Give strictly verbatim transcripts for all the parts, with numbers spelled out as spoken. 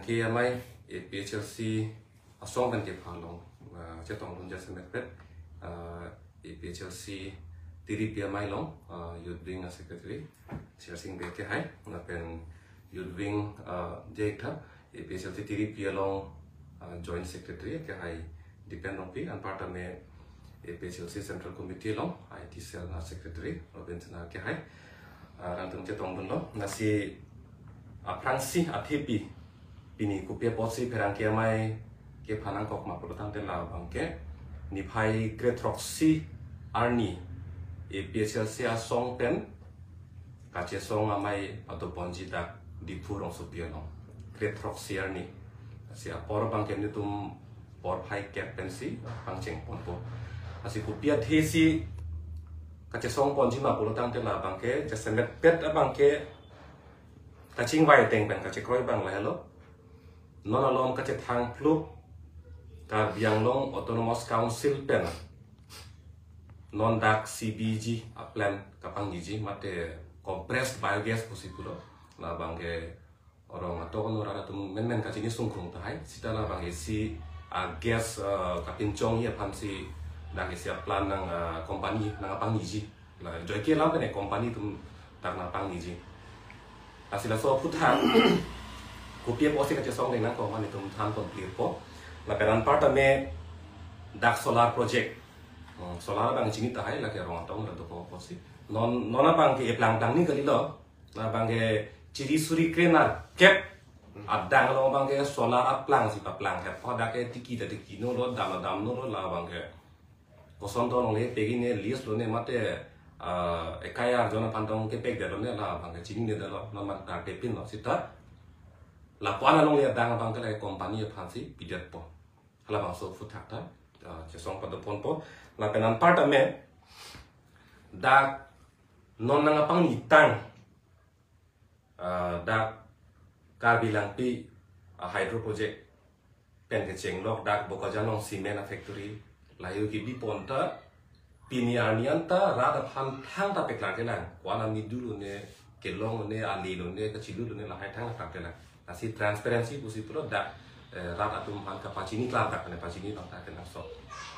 Ke amei A P H L C asong pen kepha along, ah, chetongdun jasemet pet, ah, A P H L C Tiripi amei along, ah, Youth Wing a Secretary Shersing Bey kehai, lapen Youth Wing, ah, Jaiktha, A P H L C Tiripi along, ah, Joint Secretary kehai Dipen Rongpi, anparta me A P H L C Central Committee along I T Cell a Secretary Robin Sena kehai. Ah, nangtum chetongdunlo, lasi aphrangsi athepi pini kopi apotsi pherangke amei kepha nangkok ma pulotangte labangke niphai kre throksi arni A P H L C asong pen kachesong amei padoponji dak Diphu rongsopi along. Kre throksi arni. Lasi apor abangke nelitum porphai kep pensi pangcheng ponpo. Lasi kopi athesi kachesong ponji ma pulotangte labangke jasemet pet abangke kachingvai ateng pen kachekroi abang lahelo. Non along kachethang phlup Karbi Anglong Autonomous Council pen non dak C B G a plant kapangniji mate compressed biogas pusi pulo. Labangke rong atok anur atum menmen kachini sungkrung tahai. Seta labangke si a gas, eh, kapinchongji aphansi dak isi a plant nang, eh, company nangpangniji. La joike alam pen company atum dak nangpangniji. Lasi laso aphuthak kopi apotsi kachesong deng nangkok ma nelitum than ponplirpo. Lapen anparta me dak solar project. Hmm, solar abang chini tahai lake rong atok anur atum ko apotsi. Non, non abangke eplang plangni kalilo. Labangke chiri suri krenerkep adang along abangke solar aplang si paplang hep. Hadak ke tiki ta tiki nolo, dam ta dam nolo, labangke koson to longle pegine, lease lone mate, ah, ekai arjon aphan tong kepekdetlo ne, labangke chininedetlo, non mat ta kepinlo seta. Lapuan alongle adang abangke la company aphansi pidetpo. Halabangso aphuthak ta, ah, chesong padoponpo. Lapen anparta me dak non nangpangnitang, ah, dak Karbi Langpi, ah, hydro project pen kechenglok dak Bokajan along cement a factory lahei kebi pon ta pini arni anta rat aphan thangta peklarkelang. Ko-an amidu lone, kelong lone, ale lone, kachilu lone, lahai thangta peklarkelang. Lasi transparency pusi pulo dak, eh, rat atum aphan kapachini klardak ne pachini abang ta kenangsot.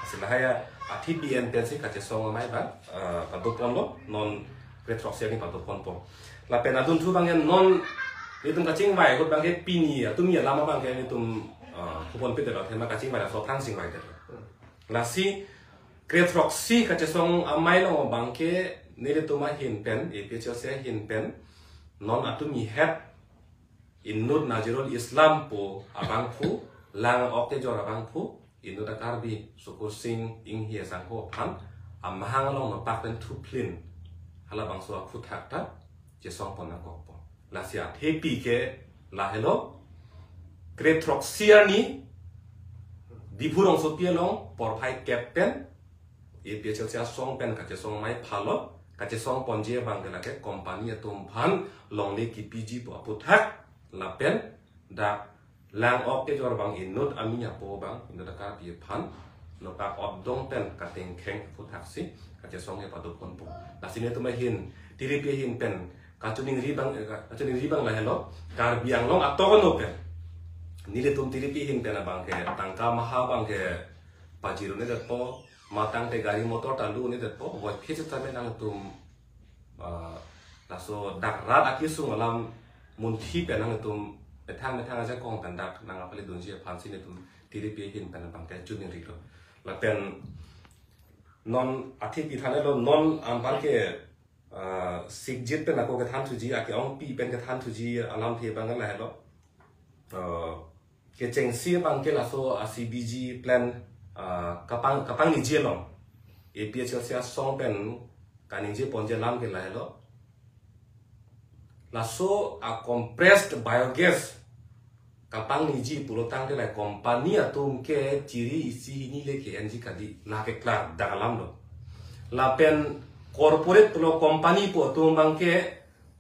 Lasi lahai athepi en pensi kachesong amei abang, eh, padoponlo, non kre throksi arni padoponpo. Lapen adunthu abangke non nelitum kachingvai ahut abangke pini atum ya lama abangke nelitum, eh, kupon pete lo, thema kachingvai laso aphrang chingvaidetlo. Lasi kre throksi kachesong amei along abangke nelitum ahin pen, A P H L C ahin pen, non atum ihet inut Nazirul Islam pu abangphu, lang ok kejor abangphu, inut a Karbi Sukursing Inghi asangho aphan amahang along nopak pen thuphlin halabangso aphuthak ta chesong pon nangkokpo. Lasi athepi ke lahelo, kre throksi arni Diphu rongsopi along porphai kep pen A P H L C asong pen kachesong amei phalo, kachesong ponji abangke lake company atum aphan longle kepiji pu aphuthak, lapen dak lang ok kejor abang inut amin apo abang inut a Karbi aphan nopak otdong pen katengkheng aphuthaksi kachesong ke padoponpo. Lasi nelitum ahin, Tiripi ahin pen kachiningri abang, eh, kachiningri abang lahelo, Karbi Anglong atok ano pen nelitum Tiripi ahin pen abangke tangka maha abangke pajirunedetpo, matang te gari motor ta lunedetpo, voiphit sitame nangtum, ah, laso dak rat akesung alam munthi pen nangtum methang methang ajakong pen dak nangpaledunji aphansi nelitum Tiripi ahin pen abangke chiningrilo. Lapen non athepi thanlo, non anparke, ah, sikjit pen ako kethan thuji, ake-ongpi pen kethan thuji alamthe abang lahelo. Ah, kechengsi abangke laso a C B G plant, ah, kapang, kapangniji along A P H L C asong pen kaningje ponji alam ke lahelo. Laso a compressed biogas kapangniji pulotangte la company atum ke chiri isi hini le ke-enji kali, lake klardak alamlo. Lapen corporate pulo company pu atum abangke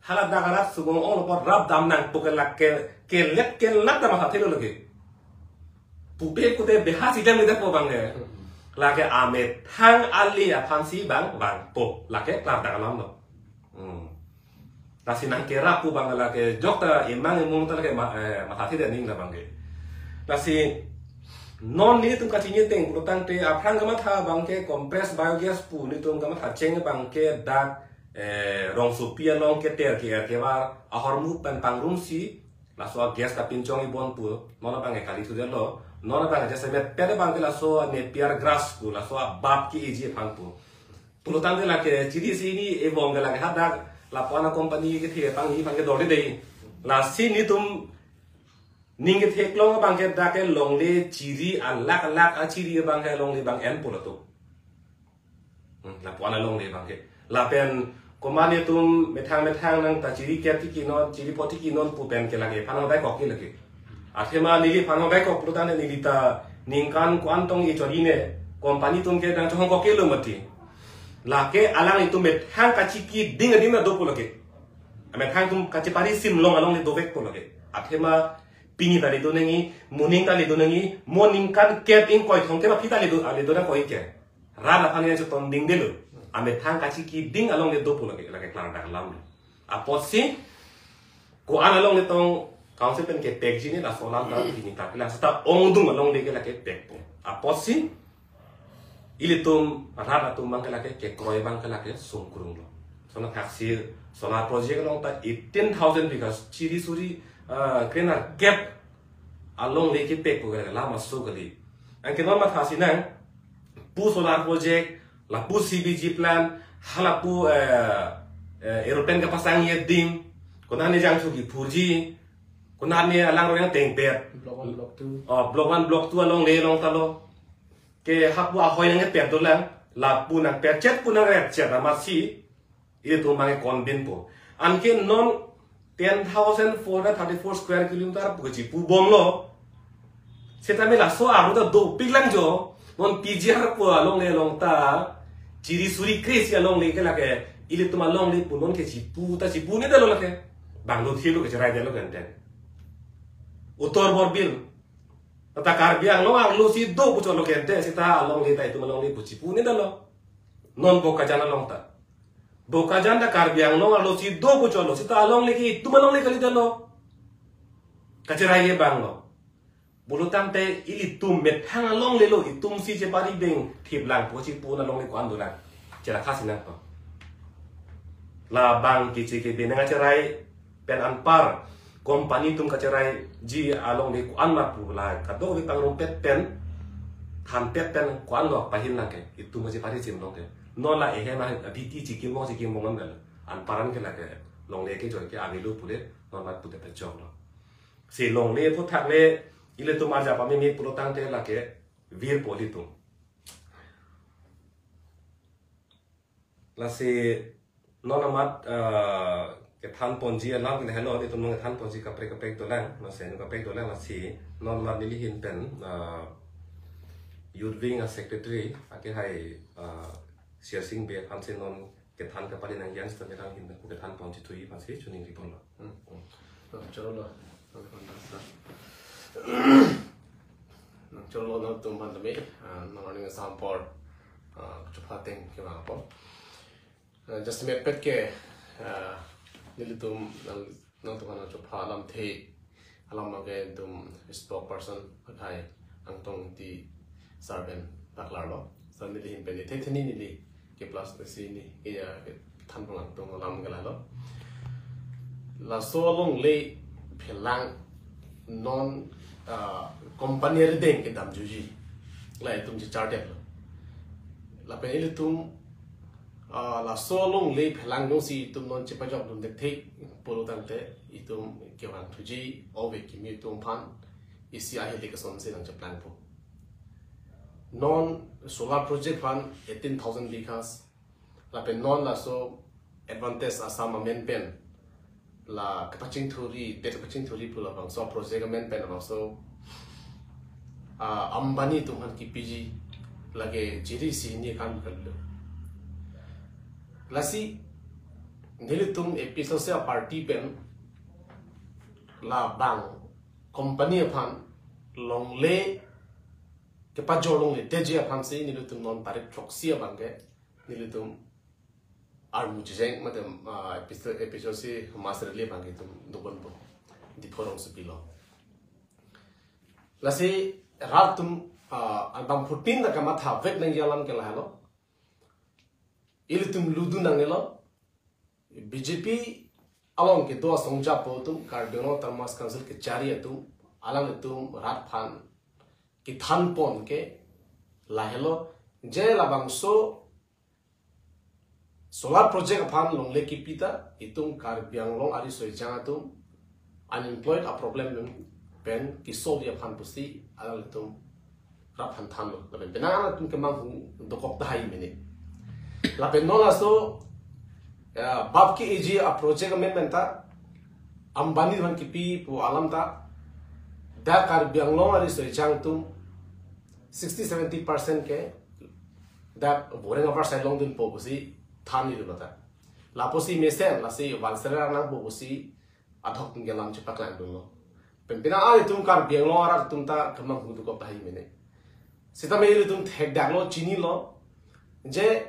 hala dak arat sugong onglo apot rap dam nangpo ke lake kelet kelat dam ahathelo lake. Pupe kute beha si damledetpo abangke. Lake amethang ale aphansi abang vangpo. Lake klardak alamlo. Hmm. Lasi nangkerap pu abang lake jokta emang emung ta lake ma-, eh, mathathedet aning labang ke. Lasi non nelitum kachini ateng pulotangte aphrang kamatha abang ke compressed biogas pu nelitum kamatha cheng abang ke dak, eh, rongsopi along keter ke-er kevar ahormu pen pangrumsi laso a-gas ta pinchong ibon pu non abang ke kali thudetlo. Non abang ke jasemet pet abang ke laso a-napier grass pu laso a-bab ke-eji aphan pu. Pulotangte lake chiri isi hini ebong ke lake hadak lapu-an a-company kethe pangni aphan ke dorde dei. Lasi nelitum ning ketheklong abang ke dak ke longle chiri alak alak achiri abang ke longle abang en pulo to. Hmm, lapu-an alongle abang ke. Lapen komat nelitum methang methang nangta chiri kep tiki non, chiri po tiki non pu pen ke lake aphan hobei kok ke lake. Athema neliphan hobei kok pulotangte neli ta ningkan ko-an tong-i chori ne company atum ke nangchohong kok kelo mati. Lake alanglitum methang kachiki ding adim na do pu lake. Amethang atum kachepari sim long alongle dovek pu lake. Athema pini ta le do nangji, moning ta le do nangji, mo ningkan kep ingkoi thomkep aphi ta le do, le do nangkok ke. Rat aphan nangchetong dingdetlo. Amethang kachiki ding alongle do pu lake, lake klardak alam. Apotsi ko-an alongle tong council pen kepekji ne laso alam ta pini ta kelang seta ongdung alongle ke lake pekpo. Apotsi ilitum rat atum abang ke lake kekroi abang ke lake sungkrunglo. Lason athaksi solar project along ta eighteen thousand bighas chiri suri, ah, krenerkep alongle kepek pu ke lake alam aso kali. Anke non mathasi nang pu solar project, lapu C B G plant, halapu, eh, eh, aeroplane kapasangji adim, konat ne jangthu kiphurji, konat ne alang royang tengpet. Block one, block two. Oh, block one, block two alongle along ta lo. Ke hapu ahoi nangpet dolang, lapu nangpetchet pu nangretchet amatsi, ilitum abang ke konbinpo. Anke non ten thousand four hundred thirty-four square kilometer pu kachipu bomlo. Setame laso arlo ta dopik lang jo. Non P G R pu alongle along ta chiri suri kre isi alongle ke lake ilitum alongle pu non ke chipu ta chipunedetlo lake. Banglo thilo kacheraidetlo kenten. Uttar Borbil. Ta Karbi Anglong arlo si do pu cholo kenten seta alongle ta itum alongle pu chipunedetlo. Non Bokajan along ta. Bokajan ta Karbi Anglong arlo si do pu cholo seta alongle ke itum alongle kalidetlo. Kacherai ke banglo. Pulotangte ilitum methang alongle lo, itum si chepari ding thip lang pu chipu alongle ko-an dolang. Chera khasi nangpo. Labang kichi kibi nangcherai pen anpar company atum kacheraiji alongle ko-an ma pu la kadokave pangrumpet pen, thanpet pen ko-an lo pahin lang ke, itum chepari chim long ke. Non la ehem a-B T chikim bong chikim bong an dal. Anpar an ke lake longle kejoi ke avelo pule non mat pute pechok lo. Si longle aphuthak le ilitum arjap amimi pulotangte lake virpo ilitum. Lasi non amat, ah, kethan ponji alam ke helo, itum non kethan ponji kaprek kaprek dolang, lasi nu kaprek dolang, lasi non amat neli ahin pen, ah, Youth Wing a-secretary, ake hai, ah, Sirsing Bey aphan si non kethan kapali nangji an seta merang ahin pen kethan ponji thuji aphan si choningri ponlo. Hmm, hmm. Nang chorolo, nang chorolo nangtum aphan tame, ah, nang learning sampor, ah, chupha ateng kevang apot. Ah, just mepet ke, ah, nelitum nang, nangtum aphan chupha alamthe, alam abang ke itum spokesperson akhai Angtong Ingti sir pen paklarlo. Sir neli ahin pen neli thetheni neli ke plus si neli ke ya kethan pon Angtong alam ke lalo. Laso alongle phelang non, ah, company arideng kedamjuji. La itum chechartedetlo. Lapen ilitum, ah, laso alongle phelang jongsi itum non chepajokdun thekthe pulotangte itum kevang thuji ove kimi atum aphan isi ahile kesonsi nangcheplangpo. Non solar project aphan eighteen thousand bighas. Lapen non laso Advantage Assam amen pen la kepachingthuri, det kepachingthuri pu labangso project amen pen labangso, ah, Ambani atum aphan kipiji lake chiri isi hini akam kalilo. Lasi nelitum A P H L C a-party pen labang company aphan longle kepajor longledetji aphansi nelitum non tarik throksi abang ke nelitum armu chejeng mate, ah, episode, episode si master le bang itum doponpo. Diphu rongsopi along. Lasi rat atum, ah, anbam phutin ta kamatha vek nangji alam ke lahelo. Ilitum ludun nangnelo. B J P along kedo asong japo atum, Karbi Anglong Autonomous Council kechari atum, alanglitum rat aphan kethanpon ke lahelo, je labangso solar project aphan longle kipi ta itum Karbi Anglong ariso ejang atum unemployed a problem pen kesolve aphan pusi alanglitum rat aphan thanlo. Lapen penang alanglitum kemanghu dokok tahai mene. Lapen non laso, eh, bab ke-eji a project amendment ta Ambani aphan kipi pu alam ta dak Karbi Anglong ariso ejang atum sixty seventy percent ke dak boreng avarsai longdunpo pusi thanlo ta. Lapusi mesen, lasi vanserer nangpo pusi adhok atum ke alam chepaklangdunlo. Pen penang alanglitum Karbi Anglong arat atum ta kemanghu dokok tahai mene. Sitame ilitum thekdaklo, chinilo, je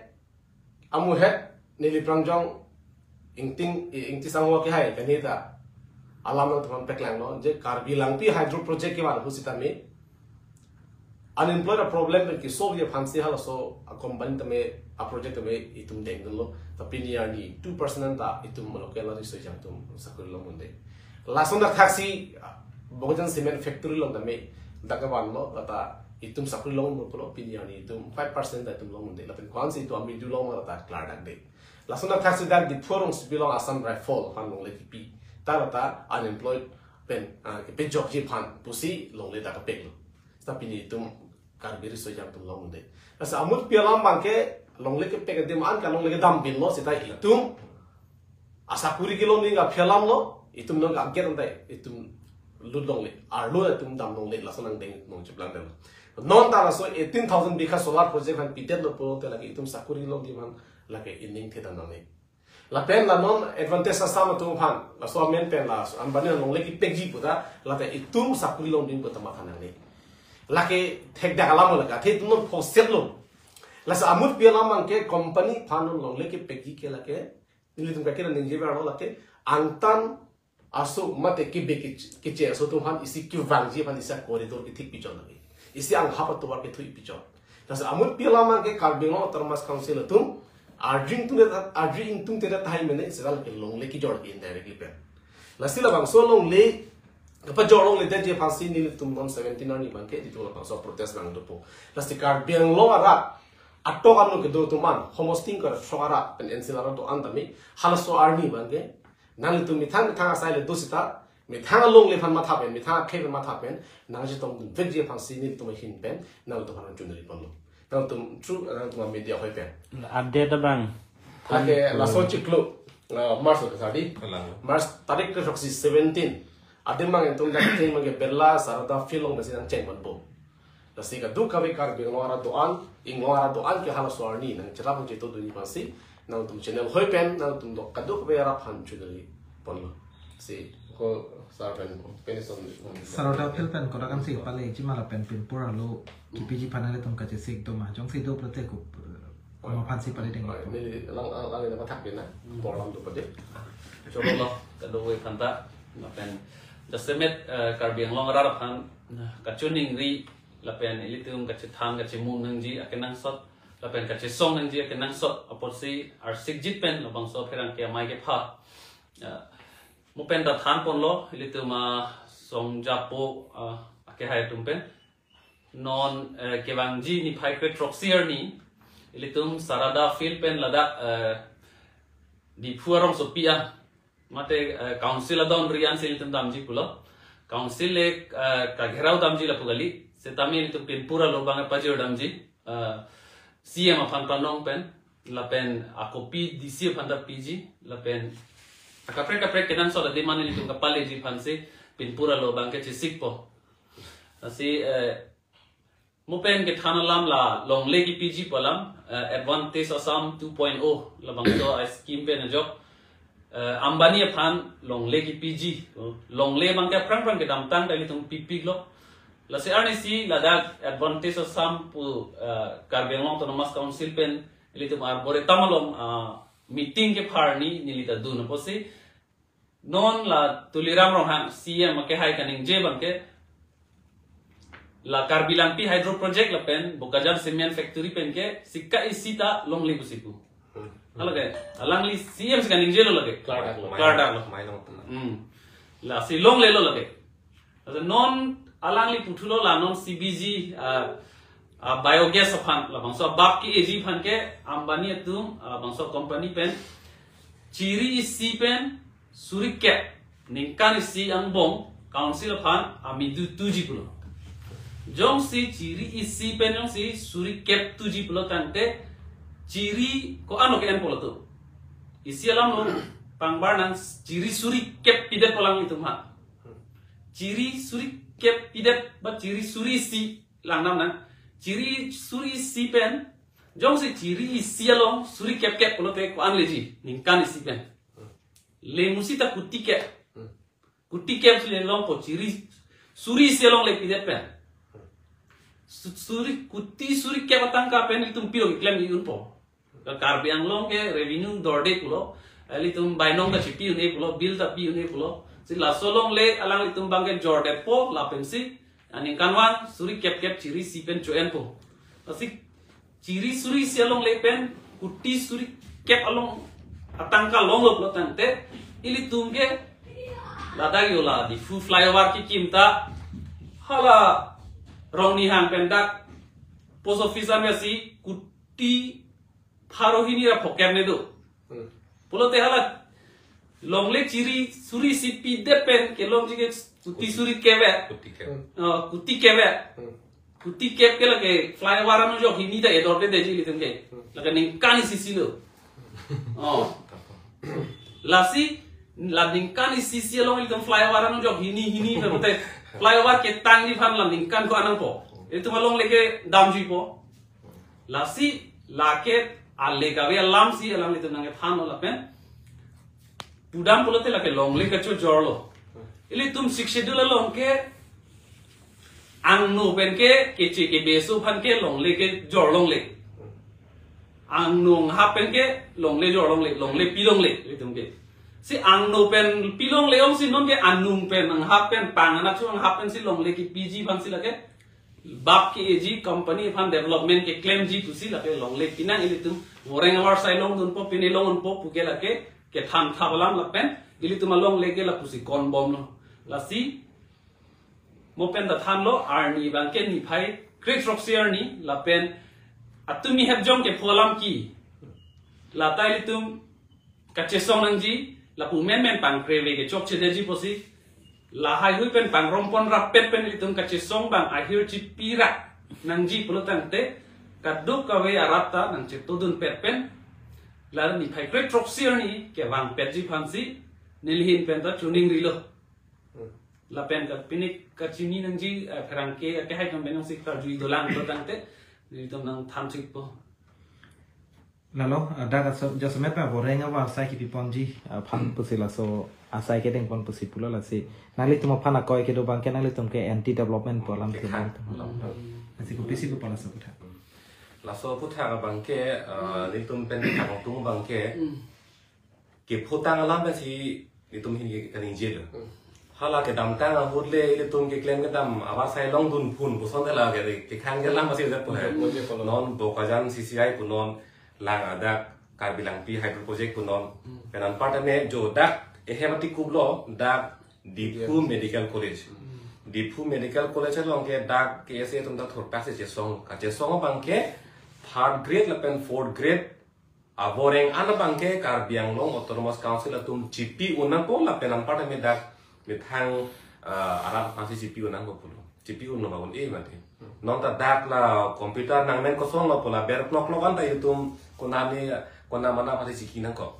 amuhet neli prangjong Ingting, Ingti Sangho kehai kanita alam nangtum aphan paklanglo, je Karbi Langpi hydro project kevan ahut sitame unemployed a problem pen kesolve aphansi halaso a company tame, a project tame itum dengdunlo. Ta pini arni two percent anta itum local ariso ejang atum sakori longdunde. Lason dak thaksi, ah, Bokajan Cement Factory along tame dak kevanlo, lata itum sakori longdunpo pulo, pini arni itum five percent ta itum longdunde. Lapen ko-ansi itum amidu long ma lata klardakde. Lason dak thaksi dak Diphu rongsopi along Assam Rifle aphan longle kipi ta lata unemployed pen, ah, kepejokji aphan pusi longle ta kepeklo. Seta pini itum Karbi ariso ejang atum longdunde. Lasi amutpi alam abang ke longle kepek adim an ke longle kedam pinlo, seta itum asakori kelongding aphi alamlo, itum non kaget anta itum lut longle, arlo itum dam longle, laso nangdeng nangcheplangdetlo. Non ta laso eighteen thousand bigha solar project aphan pidetlo pulote lake itum sakori longding aphan lake ining thedam nangne. Lapen la non Advantage Assam atum aphan, laso amen pen laso Ambani longle kepekji pu ta, lata itum sakori longding pu ta matha nangne. Lake thekdak alam lake, athe itum non phosetlo. Lasi amutpi alam abang ke company aphan non longle kepekji ke lake, nelitum kake ningjeverlo lake, angtan aso mate kebe kech-, keche aso atum aphan isi kevangji aphan isi corridor kethik pijor lake. Isi anghap atovar kethu pijor. Lasi amutpi alam abang ke Karbi Anglong Autonomous Council atum arju ingtungte, arju ingtungte tahai mene, seta lake longle kejor ke indirectly pen. Lasi labangso longle kepajor longledetji aphansi nelitum non seventeen arni abang ke itum labangso protest nangdopo. Lasi Karbi Anglong arat atok ano kedo atum an, homosting ke sok arat pen N C L arat do-an tame halaso arni abang ke nanglitum methang methang asai le do seta, methang alongle aphan matha pen, methang akhei pen matha pen nangchetongdun vekji aphansi nelitum ahin pen nangtum aphan chunri ponlo. Nangtum through, nangtum media ahoi pen. Update abang. Lake laso chiklo, uh, March lo kasadi. Kalang. March tarik kethroksi, seventeen. Adim abang itum dak cheng abang ke Birla Sarada Field along pensi nangcheng ponpo. Lasi kadokave Karbi Anglong arat do-an, inglong arat do-an ke halaso arni nangcherap chetongdunji aphansi nangtum channel ahoi pen nangtum do kadokave arat aphan chunri ponlo. Si ko sar pen penison. Sarada Field pen kodak ansi paleji ma lapen pinpur alo kipiji aphan nangtum kachesik do ma, jongsi do pulote ko, komat aphansi paledeng? Oi, neli lang, lang, lang ini pathak din na. Hmm. Program do pade. Choklo, kadokave aphanta, lapen jasemet, eh, Karbi Anglong arat aphan, nah, kachiningri, lapen ilitum kachethan, kachemung nangji akenangsot, lapen kachesong nangji akenangsot apotsi arsikjit pen labangso pherangke amei kepha, eh, mo pen ta than ponlo, ilitum asong japo, eh, akehai atum pen. Non, eh, kevangji niphai kre throksi arni, ilitum Sarada Field pen ladak, eh, Diphu arongsopi an, mate, eh, council adon ri ansi ilitum damji pulo. Council le, eh, kagherao damji lapu kali, setame ilitum pinpur alo abang pajir damji, eh, C M aphan panong pen, lapen akopi D C aphan ta piji, lapen akaprek kaprek kenangsot adim an ilitum kapaleji aphansi pinpur alo abang ke chesikpo. Lasi, eh, mo pen kethan alam la longle kipiji pu alam, eh, Advantage Assam two point oh labangso a scheme pen ajok, eh, Ambani aphan longle kipiji, longle abang ke aphrang aphrang kedamtang ta ilitum pipiklo. Lasi arnisi ladak Advantage Assam pu, eh, Karbi Anglong Autonomous Council pen ilitum arboretum along, ah, meeting kepharni neli ta dun apotsi, non la Tuliram Ronghang C E M akehai kaningje abangke, la Karbi Langpi Hydro Project lapen Bokajan Cement Factory pen ke sika isi ta longle pusi pu. Hala ke, alangli C E M si kaningjelo lake. Klardak lo. Klardak lo. Mai long tena. Hmm. Lasi longlelo lake. Lasi non alangli puthulo la non C B G, ah, ah, biogas aphan, labangso bap ke-eji aphan ke Ambani atum, ah, bangso company pen chiri isi pen suri kep ningkan isi angbong council aphan amedu tuji pulo. Jongsi chiri isi pen jongsi suri kep tuji pulo tangte, chiri ko-an lo ke-en pulo to. Isi alam lo pangbar nang, chiri suri kep pidet pu alanglitum ha. Chiri suri kep pidet ba chiri suri isi lang nam nang. Chiri suri isi pen, jongsi chiri isi along suri kep kep pulote ko-an leji ningkan isi pen. Le musi ta kuti kep. Hmm. Kuti kep si le longpo chiri suri isi along le pidet pen. Su-, suri kuti suri kep atangka pen itum pilo keklem-i unpo. Ka Karbi Anglong ke revenue dorde pulo. Ilitum bainong ta chipi un-e pulo, bill ta pi un-e pulo. Si laso longle alanglitum abangke jordetpo lapensi aningkanvang suri kep kep chiri isi pen cho-enpo. Lasi chiri suri isi along le pen kuti suri kep along atangka longlo pulo tangte, ilitum ke ladak yo la Diphu flyover kekim ta hala Rongnihang pen dak post office an si kuti pharo hini ra pho kep ne do. Hmm. Pulote hala longle chiri suri isi pidet pen kelongji ke kuti suri kep ave. Kuti kep. Hmm. Oh, kuti kep ave. Hmm. Kuti kep ke lake flyover anujok hini ta edorde deji ilitum ke. Hmm. Lake ningkan isi si lo. Oh. Lasi la ningkan isi si along ilitum flyover anujok hini hini ta pute flyover ketangji aphan la ningkan ko-an nangpo. Ilitum alongle kedamjuipo. Lasi lake ale kave alam si alanglitum nangkethanlo lapen pudam pulote lake longle kachojorlo. Ilitum Sixth Schedule along ke angno pen ke keche kebeso aphan ke longle kejor longle. Angno anghap pen ke longle jor longle, longle pi longle ilitum ke. Si angno pen pi longle ong si non ke anung pen anghap pen pang anachu anghap pen si longle kepiji aphan si lake bap ke-eji company aphan development keklemji pusi lake longle pinang ilitum voreng avarsai longdunpo pine longdunpo pu ke lake kethan thap alam lapen ilitum alongle ke lapusi konbomlo. Lasi mo pen ta thanlo arni abangke niphai kre-throksi arni lapen atumi hepjong kepho alam ke lata ilitum kachesong nangji, lapu menmen pangkreve kechokche detji pusi, lahai hui pen pangrompon rappet pen ilitum kachesong abang ahir chipi ra nangji pulo tangte, kadokave arat ta nangchetodunpet pen, la niphai kre-throksi arni kevangpetji aphan si, neli ahin pen ta chuning rilo. Hmm. Lapen ka pini kachini nangji, eh, pherangke akehai atum pen si karjui dolang pulo tangte, nelitum nangthan thikpo. Lalo, eh, dak aso-, jasemet pa voreng avarsai kipi ponji, eh, aphan pusi laso asai kedeng pon pusi pulo lasi. Nanglitum aphan akoi kedo abangke nanglitum ke anti development pu alam si Kekhan. Nanglitum. Hmm. Lasi kopisi kopala laso aphuthak. Laso aphuthak abangke, eh, nelitum pen kangtung abangke. Hmm. Kephotang alam pensi nelitum ahin ke kaningje lo. Hmm. Hala kedamtang ahut le ilitum keklem kedam avarsai longdun phun puson tela ke kekhang ke lam pasi udah po hai. Hmm. Non Bokajan C C I punon lang adak Karbi Langpi Hydro Project punon. Hmm. Pen anparta ne jo dak ehem ati kublo dak Diphu Yes. Medical College. Hmm. Diphu Medical College along ke dak K S A atum ta thurpak si chesong. Kachesong abangke third grade lapen fourth grade avoreng an abangke Karbi Anglong Autonomous Council atum chipi un nangpo lapen anparta me dak methang, ah, arat aphansi chipi un nangpo pulo. Chipi unlo ba un-e mati. Non ta dak la computer nangmen kosonlo pu la ber klok klok an ta itum konane kona mana aphansi chiki nangkok.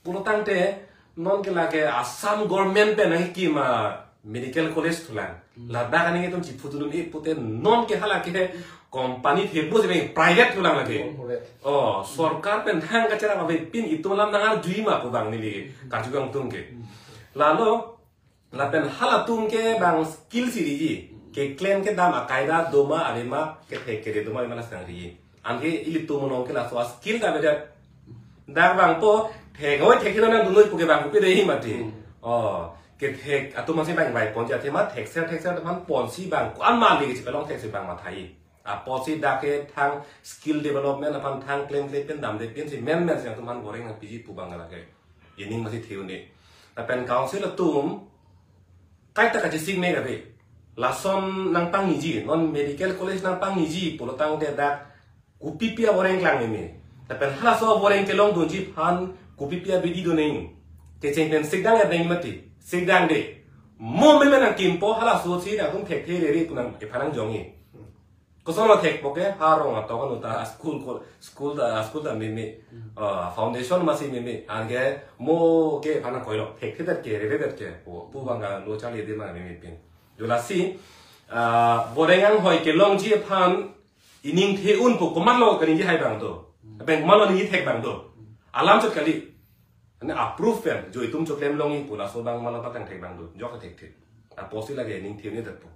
Pulo tangte non ke lake Assam government pen nangkima medical college thulang. Hmm. Ladak ani itum chiphu tudun-e pute non ke hala ke company thebo si private thulang lake. Corporate. Oh, sorkar pen thang kacherap ave pin itum alam nangarjui ma pu abang neli karju kangtung ke. Hmm. Lalo lapen halatum ke bang skill si riji. Keklem kedam akaida doma arema kethe kere doma arema la sang riji. Anke ilitum along ke laso skill ta beda. Dak bang po, thek, oi, thek hino nangdunoi pu ke bang kopi dei mati. Hmm. Oh, kethek atum masi bang bai ponji athema thekser thekser atum aphan ponsi bang ko-an mali kechipalong thekser bang mathai. Apotsi dak ke thang skill development aphan thang klemkle pen damde pensi menmen si atum aphan boreng nangpiji pu bang lake. Ining masi the-un-e. Lapen council atum kaita kachesik me kave. Lason nangpangniji, non medical college nangpangniji pulo tangte dak kopipi aboreng klang meme. Lapen halaso aboreng kelongdunji aphan kopipi abidi do neng. Kecheng pen sikdang ya neng mati. Sikdang de. Mo meme nangkimpo halaso si nangtum thekthe rere pu nang ephan nangjong-e. Koson lo thekpo ke, ha rong atok anu ta school ko, school ta, school ta meme. Ah, foundation masi meme. Anke mo ke ephan nangkoilo. Thekthedet ke, reredet ke. Pu, pu bang kalo charlide ma meme pen. Jo lasi, ah, boreng anghoi kelongji aphan ining the-un po komatlo kaningje hai bang do. Lapen komatlo ningje thek bang do. Alam chot kali. Ane approve pen, jo itum choklem longji pu laso bang malo patang thek bang do. Jok thekthe. Apotsi lake ining the-un-edetpo.